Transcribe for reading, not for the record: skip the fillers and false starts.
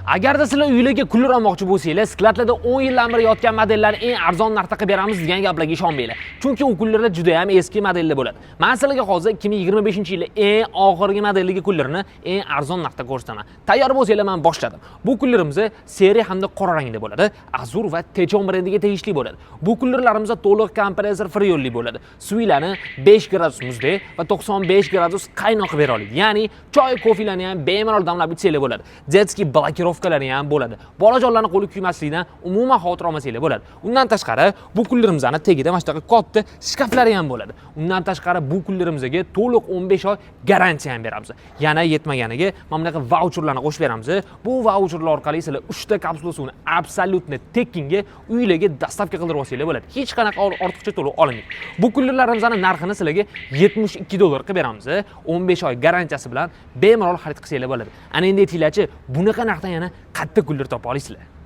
Agarda sizlar uylarga кулер olmoqchi bo'lsanglar, склад larda 10 yildan beri yotgan modellarni eng arzon narxda qilib beramiz degan gaplarga ishonmanglar. Chunki u кулер lar juda ham eski modellar bo'ladi. Men sizlarga hozir 2025-yilda eng oxirgi modeldagi кулер ni eng arzon narxda ko'rsataman. Tayyor bo'lsanglar, men boshladim. Bu кулер imiz серый hamda qora rangda bo'ladi. Azur va Techon brendiga tegishli bo'ladi. Bu кулер larimiz to'liq kompressor freonli bo'ladi. Suvlarni 5 gradus muzdek va 95 gradus qaynoq qilib bera oladi. Ya'ni choy, kofelarni ham bemalol damlab ichsanglar bo'ladi. Детский блокировка lari ham bo'ladi. Bolajonlarni qo'li kuymasligidan umuman xavotir olmasanglar bo'ladi. Undan tashqari, bu кулер imizni tagida mana shunaqa katta shkaflari ham bo'ladi. Undan tashqari, bu кулер imizga to'liq 15 oy garantiya ham beramiz. Yana yetmaganiga mana bunaqa vaucherlarni qo'shib beramiz. Bu vaucherlar orqali sizlar 3 ta kapsula suvni абсолютно tekinga uylarga доставка qildirib olsanglar bo'ladi. Hech qanaqa ortiqcha to'lov olinmaydi. Bu кулер larimizni narxini sizlarga 72 dollar qilib beramiz. 15 oy garantiyasi bilan bemalol xarid qilsanglar bo'ladi. Ana endi aytinglarchi, bunaqa narxdan yana qayerda кулер topa olasizlar?